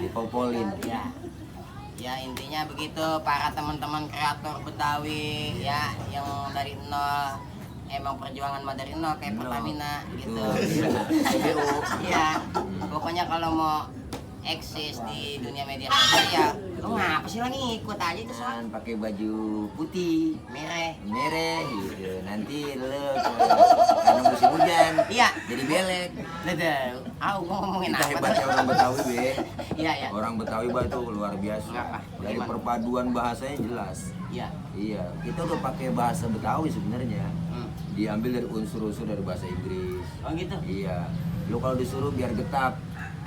Dipopolin. Ya. Ya intinya begitu para teman-teman kreator Betawi ya yang dari nol emang perjuangan mah dari nol kayak Pertamina gitu. Iya. Pokoknya kalau mau eksis di dunia media sosial ya lu ngapa sih lagi ngikut aja itu soal Dan pakai baju putih, merah. gitu. Nanti lu karena musim hujan, Iya. jadi belek. Betul. Gua ngomongin Kita apa hebatnya tuh? orang Betawi, Be. Iya ya. Orang Betawi itu luar biasa. Kenapa? Dari Gimana? perpaduan bahasanya jelas. Iya. Iya, kita udah pakai bahasa Betawi sebenarnya. Hmm. Diambil dari unsur-unsur dari bahasa Inggris. Oh gitu. Iya. Lu kalau disuruh biar getap.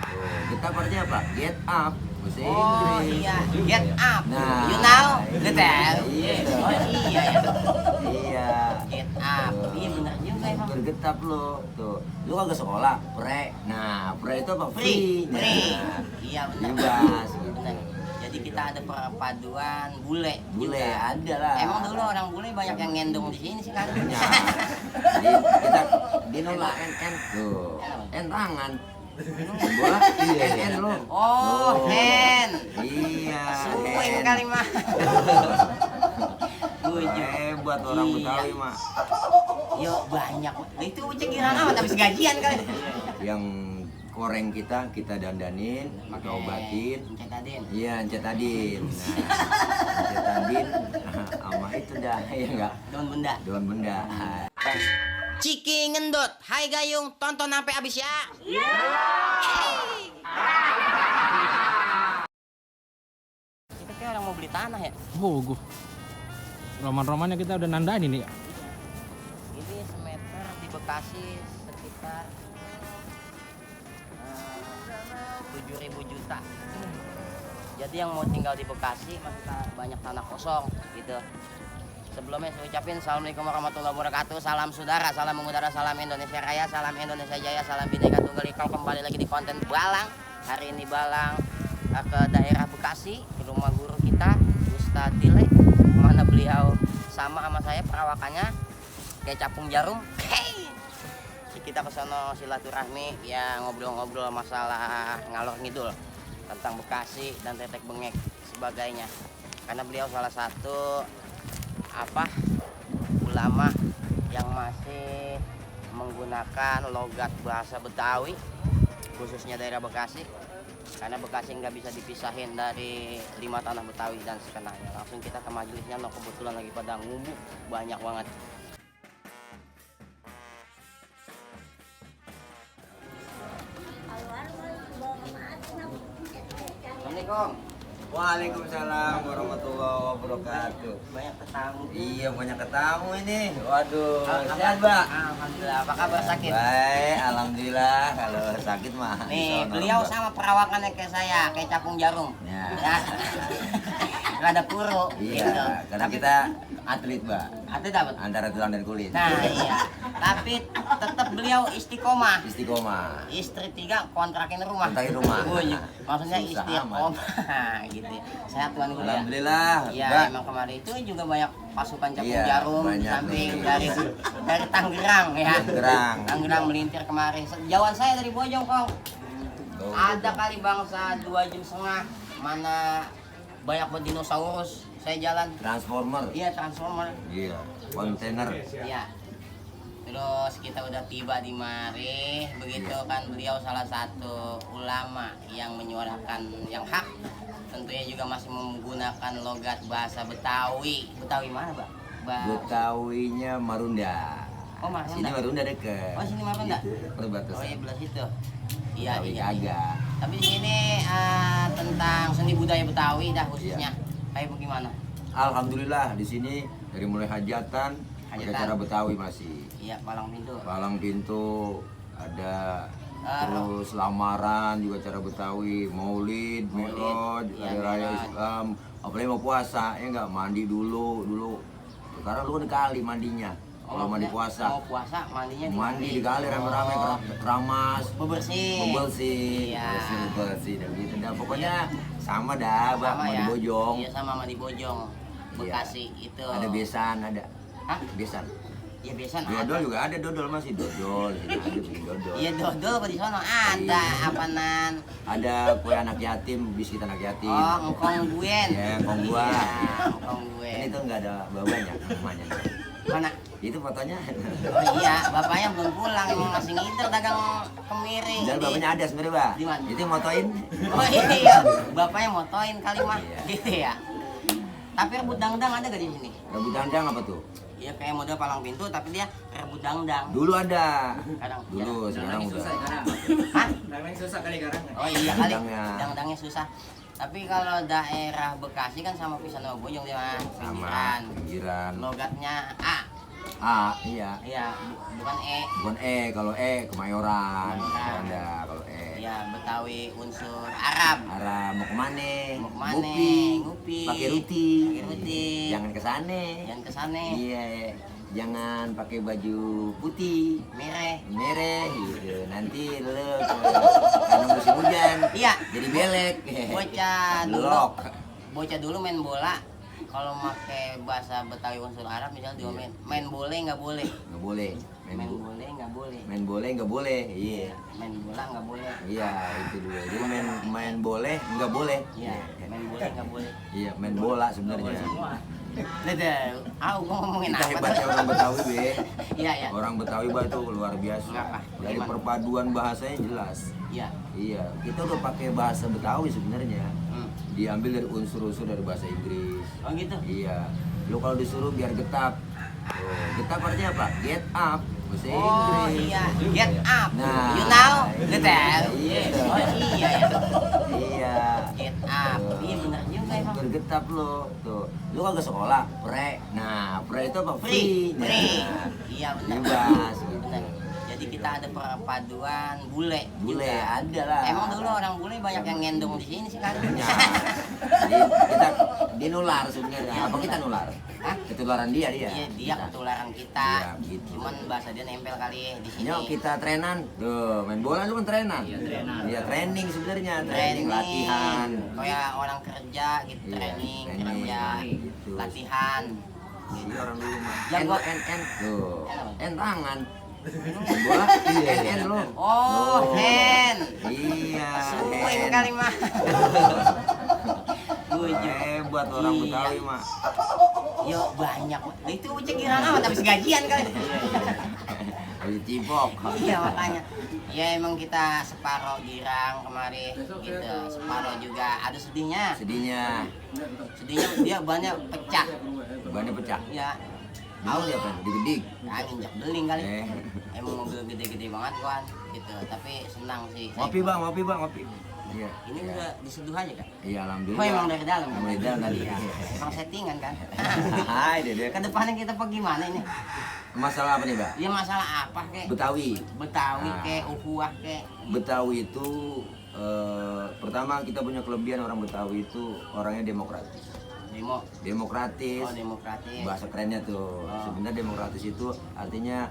Tuh, getap artinya apa? Get up. Bahasa Oh Inggris. iya, get up. Nah, You know, iya. betul. Iya. Oh iya ya. Iya. Get up. Tuh. Iya benar juga emang. Bergetap lo. Tuh. Lu kagak sekolah, pre. Nah, pre itu apa? Free. Nah, Iya benar. bebas gitu. Benar. Jadi kita ada perpaduan bule. Bule juga. ada lah. Emang dulu orang bule banyak yang ngendong di sini sih kan? Banyak. Jadi kita dinola NN tuh. N tangan. Bola NN lo. Oh, hand. Iya. Swing hand. kali mah. Hebat orang Iya. Betawi mah. Yo banyak. Itu cekiran amat habis gajian kali. Yang koreng kita dandanin, kita obatin. Cetadin. Iya, Encetadin. Nah, Encetadin sama itu dah ya enggak? Daun benda. Daun benda. Ciki ngendut. Hai Gayung, tonton sampai habis ya. Kita kayak orang mau beli tanah ya. Oh, gua. Roman-romannya kita udah nandain ini ya. Ini semeter di Bekasi sekitar 7.000 juta. Jadi yang mau tinggal di Bekasi masih banyak tanah kosong gitu. Sebelumnya saya ucapin Assalamualaikum warahmatullahi wabarakatuh. Salam saudara, salam mengudara, salam Indonesia Raya, salam Indonesia Jaya, salam Bhinneka Tunggal Ika. Kembali lagi di konten Balang. Hari ini Balang ke daerah Bekasi, ke rumah guru kita Ustadz Dile. Mana beliau sama saya perawakannya kayak capung jarum. Hey! Kita ke sono silaturahmi ya, ngobrol-ngobrol masalah ngalor ngidul tentang Bekasi dan tetek bengek sebagainya. Karena beliau salah satu ulama yang masih menggunakan logat bahasa Betawi khususnya daerah Bekasi. Karena Bekasi nggak bisa dipisahin dari 5 tanah Betawi dan sekenanya. Langsung kita ke majelisnya, kebetulan lagi pada ngumpul banyak banget. Assalamualaikum. Waalaikumsalam warahmatullahi wabarakatuh. Banyak tamu. Iya, banyak ketamu ini. Waduh, Alhamdulillah. sehat, Mbak? Alhamdulillah. Apa kabar sakit? Baik, alhamdulillah. Kalau sakit mah Nih, disono, beliau Mbak. sama perawakannya kayak saya, kayak capung jarum. Ya. Ya. Rada puru Iya, gitu. karena Tapi kita atlet, Mbak. atlet dapat. Antara tulang dan kulit. Nah, iya. Tapi tetap beliau istiqomah. Istiqomah. Istri 3 kontrakin rumah. Kontrakin rumah. Oh, iya. Maksudnya Susah istiqomah gitu. Sehat Tuhan guru ya. Alhamdulillah, Iya, Mbak. emang kemarin itu juga banyak pasukan capung Iya, jarum di banyak samping nih. dari Tangerang ya. Tangerang. Tangerang melintir kemari. Jauhan saya dari Bojong, Kong. Tuh. Ada kali bangsa 2,5 jam. Mana banyak buat dinosaurus. Saya jalan. Transformer. Iya, transformer. Iya, kontainer. Iya. Terus kita udah tiba di mari, begitu kan beliau salah satu ulama yang menyuarakan yang hak. Tentunya juga masih menggunakan logat bahasa Betawi. Betawi mana, Bang? Betawinya Marunda. Oh, Marunda. Sini Marunda deket. Oh, sini Marunda. Gitu, perbatasan. Oh iya, belah situ. Iya, Betawi iya. kagak. Tapi di sini tentang seni budaya Betawi dah khususnya. Kayak bagaimana? Alhamdulillah di sini dari mulai hajatan, ada cara Betawi masih. Iya, palang pintu. Palang pintu ada, Ah, terus lamaran juga cara Betawi, Maulid, Mi'raj, Iya, hari raya Mi'raj. Islam, apalagi mau puasa ya nggak mandi dulu. Sekarang lu kan kali mandinya. Kalau mandi puasa, Mau puasa mandinya mandi di kali rame-rame keramas, Bebersih. bersih, Iya. bersih dan gitu. Dah pokoknya sama dah, Bang, Sama mau ya. di Bojong. Iya, sama di Bojong. Bekasi itu. Ada besan, ada. Hah? Besan. Ya biasa Dodol juga ada, dodol masih dodol. Sini ada bikin dodol. Iya dodol kok di sono ada apaanan. Ada kue anak yatim, biskuit anak yatim. Oh, engkong guen. Ya, engkong gua. Iya, engkong Kan guen. itu nggak ada babanya namanya. Mana? Itu fotonya. Oh iya, bapaknya belum pulang, emang masih ngider dagang kemiri. Dan bapaknya ada sebenarnya, Pak. Di mana? Itu motoin. Oh iya, bapaknya motoin kali mah, Iya. gitu ya. Tapi rebut dangdang ada gak di sini? Rebut dandang apa tuh? Iya kayak model palang pintu, tapi dia rebut dangdang. Dulu ada. Kadang. Dulu, sekarang udah. Hah? Dangdang susah kali sekarang. Oh iya kali, Dangdangnya. dangdangnya susah. Tapi kalau daerah Bekasi kan sama pisan sama Bojong dia mah, Sama pinggiran. pinggiran. Logatnya A, Iya. iya bukan E. Bukan kalau Kemayoran. Kemayoran. Ada kalau Iya Betawi unsur Arab. Arah mau kemana? Mau kemana? Ngupi. Pakai ruti. Pakai ruti. Jangan kesane. Jangan kesana. Iya. Jangan pakai baju putih, Mereh. merah gitu. Nanti lu karena musim hujan. Iya. Jadi belek. Bocah dulu. Belok. Bocah dulu main bola. Kalau pakai bahasa Betawi unsur Arab misalnya diomelin, main boleh nggak boleh. Nggak boleh. Main boleh nggak boleh. Main boleh nggak boleh. Iya. Main bola nggak boleh. Iya, itu dulu. Jadi main boleh nggak boleh. Iya, main boleh nggak boleh. Iya, main bola sebenarnya. Dede, gua ngomongin Kita apa? hebatnya orang Betawi, Be. Iya, iya. Orang Betawi Bah itu luar biasa. Kenapa? Dari Gimana? perpaduan bahasanya jelas. Iya. Iya, kita udah pakai bahasa Betawi sebenarnya. Hmm. Diambil dari unsur-unsur dari bahasa Inggris. Oh gitu. Iya. Lu kalau disuruh biar getap. Oh, getap artinya apa? Get up. Bahasa Oh Inggris. iya, get up. Nah, You know, gitu. Iya. Oh iya ya. Iya. Get up. Iya benar juga emang. Bergetap lo tuh. Lu kagak sekolah, pre. Nah, pre itu apa? Free, free. Nah, Iya benar. bebas gitu. Benar. Jadi kita ada perpaduan bule. Bule juga. ada lah. Emang dulu orang bule banyak yang ngendong di sini sih kan? Banyak. Jadi kita dia nular sebenarnya. Apa kita nular? Hah? Ketularan dia. Iya dia ketularan kita. Iya, begitu. Cuman bahasa dia nempel kali di sini. Nyok kita trenan. Tuh, main bola lu kan trenan. Iya, trenan. Iya, training sebenarnya, Training, latihan. kayak orang kerja gitu, Iya, training, training, kerja, gitu. latihan. Iya orang dulu mah. Yang gua- N. Tuh. N Tangan. Main bola N lu. Oh, hand. Iya. Swing hand. kali mah. Hebat orang Iya. Betawi mah. Yo banyak. Lah itu ucek girang amat habis gajian kali. Habis cipok. Iya makanya. Ya emang kita separoh girang kemari gitu, separoh juga ada sedihnya. Sedihnya. Sedihnya dia banyak pecah. Bannya pecah. Ya, Tahu ya kan? Digedik. injak beling kali. Eh. Emang mobil gede-gede banget kan gitu, tapi senang sih. Ngopi bang, ngopi. Iya. Ini Iya. udah diseduh aja kan? Iya Oh alhamdulillah. emang dari dalam? Emang dari dalam tadi. Iya. Emang settingan kan? Hai Dede. Ke depannya kita pergi mana ini? Masalah apa nih, Mbak? Ya masalah apa kek? Betawi. Betawi Nah. kek, uhuah kek. Betawi itu pertama kita punya kelebihan orang Betawi itu orangnya demokratis. Demo. Demokratis. Oh demokratis. Bahasa kerennya tuh. Oh. Sebenarnya demokratis itu artinya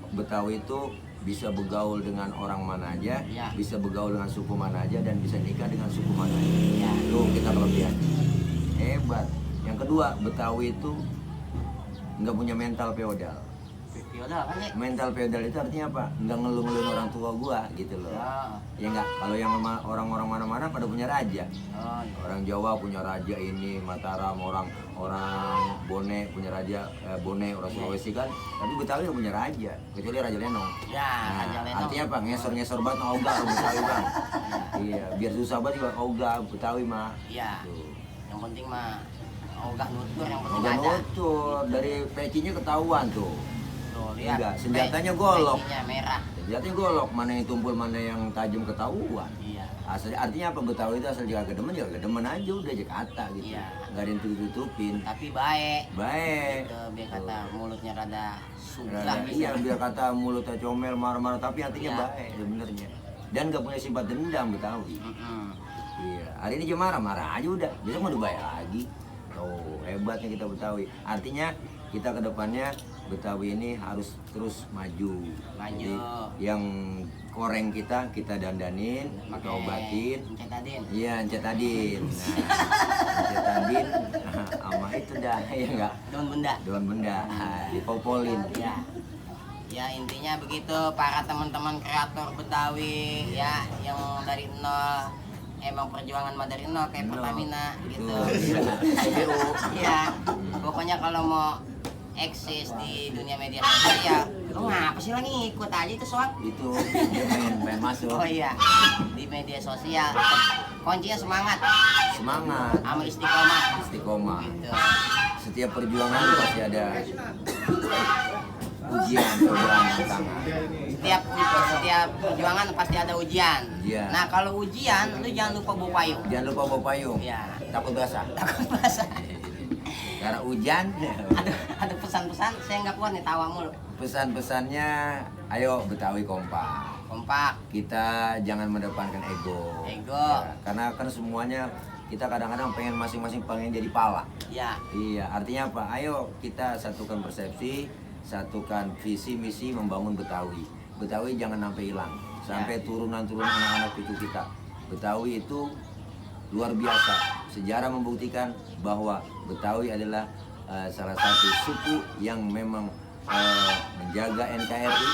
Betawi itu bisa bergaul dengan orang mana aja, Iya. bisa bergaul dengan suku mana aja dan bisa nikah dengan suku mana aja. Ya. Tuh kita kelebihan. Hebat. Yang kedua, Betawi itu nggak punya mental feodal. Yaudah kan sih? Mental feodal itu artinya apa? Nggak ngeluh-ngeluhin orang tua gua gitu loh. Oh. Ya nggak. Kalau yang orang-orang mana-mana pada punya raja. Oh, iya. Orang Jawa punya raja ini, Mataram, orang Bone punya raja, Bone orang Sulawesi kan. Tapi Betawi nggak punya raja, kecuali Raja Lenong. Ya, Raja Lenong. Artinya apa? Ngesor-ngesor banget nah, ogah orang Betawi bang. Iya, biar susah banget juga ogah Betawi mah. Iya. Tuh. Yang penting mah ogah nutur yang penting Ogah ada. nutur dari pecinya ketahuan tuh. Tuh, lihat. Enggak, senjatanya golok. Pecinya merah. Senjatanya golok, mana yang tumpul, mana yang tajam ketahuan. Iya. Artinya apa Betawi itu asal jaga kedemen ya kedemen aja udah aja kata gitu. Iya. Nggak ada yang tutupin. Tapi baik. Baik. Gitu, biar kata mulutnya rada sudah Rada- iya biar kata mulutnya comel marah-marah tapi hatinya Iya. baik sebenarnya. Dan nggak punya sifat dendam Betawi. Iya. Hari ini aja marah-marah aja udah. Besok mau dibayar lagi. Tuh hebatnya kita Betawi. Artinya kita ke depannya Betawi ini harus terus maju. Maju. Jadi, yang koreng kita dandanin, kita obatin. Cetadin. Iya, encetadin. Nah, encetadin sama itu dah ya enggak Daun benda. daun benda dipopolin. Ya. Ya intinya begitu para teman-teman kreator Betawi ya yang dari nol, emang perjuangan mah dari nol kayak Nol. Pertamina gitu. Iya. CBU. Iya, pokoknya kalau mau eksis di dunia media sosial, lu ngapa sih lagi ngikut aja itu soal? Itu dia pengen masuk. Oh iya, di media sosial kuncinya semangat Semangat, sama istiqomah. istiqomah. Gitu. Setiap perjuangan itu pasti ada ujian, cobaan, tantangan. Setiap perjuangan pasti ada ujian. Ujian. Nah kalau ujian, lu jangan lupa bawa payung. Jangan lupa bawa payung. Ya, Takut basah. takut basah. Karena hujan, Ada pesan-pesan, saya nggak kuat nih tawa mulu. pesan-pesannya, ayo Betawi kompak. Kompak, Kita jangan mendepankan ego. Ego. Ya, karena kan semuanya kita kadang-kadang pengen masing-masing pengen jadi pala. ya. Iya, artinya apa? Ayo kita satukan persepsi, satukan visi misi membangun Betawi. Betawi jangan sampai hilang, sampai turunan-turunan anak-anak cucu kita. Betawi itu luar biasa. Sejarah membuktikan bahwa Betawi adalah salah satu suku yang memang menjaga NKRI,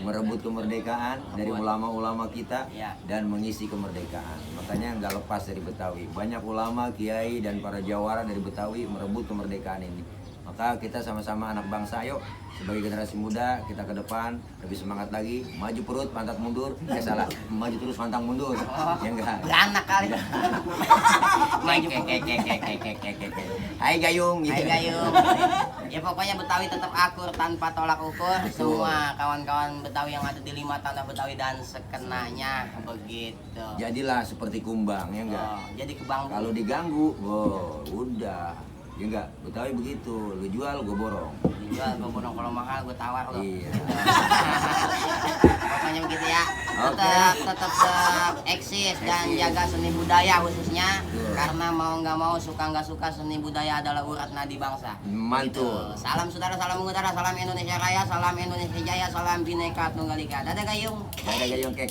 merebut kemerdekaan dari ulama-ulama kita Ya. dan mengisi kemerdekaan. Makanya nggak lepas dari Betawi. Banyak ulama, kiai dan para jawara dari Betawi merebut kemerdekaan ini. Maka kita sama-sama anak bangsa, yuk sebagai generasi muda kita ke depan lebih semangat lagi, maju perut pantang mundur, salah, maju terus pantang mundur, ya enggak. Beranak kali. Maju Hai Gayung, gitu. Hai Gayung. Ya pokoknya Betawi tetap akur tanpa tolak ukur. Semua kawan-kawan Betawi yang ada di 5 tanah Betawi dan sekenanya begitu. Jadilah seperti kumbang, ya enggak. Oh, jadi kebang. Kalau diganggu, wow, udah, ya enggak. Betawi begitu, lu jual, gue borong. Dijual gue borong, kalau mahal gue tawar lo. Iya. Pokoknya begitu ya. Oke. Tetap eksis dan jaga seni budaya khususnya. Betul. Karena mau nggak mau, suka nggak suka, seni budaya adalah urat nadi bangsa. Mantul. Gitu. Salam saudara, salam utara, salam Indonesia Raya, salam Indonesia Jaya, salam Bhinneka Tunggal Ika. Dadah Gayung. Ada Gayung, kek.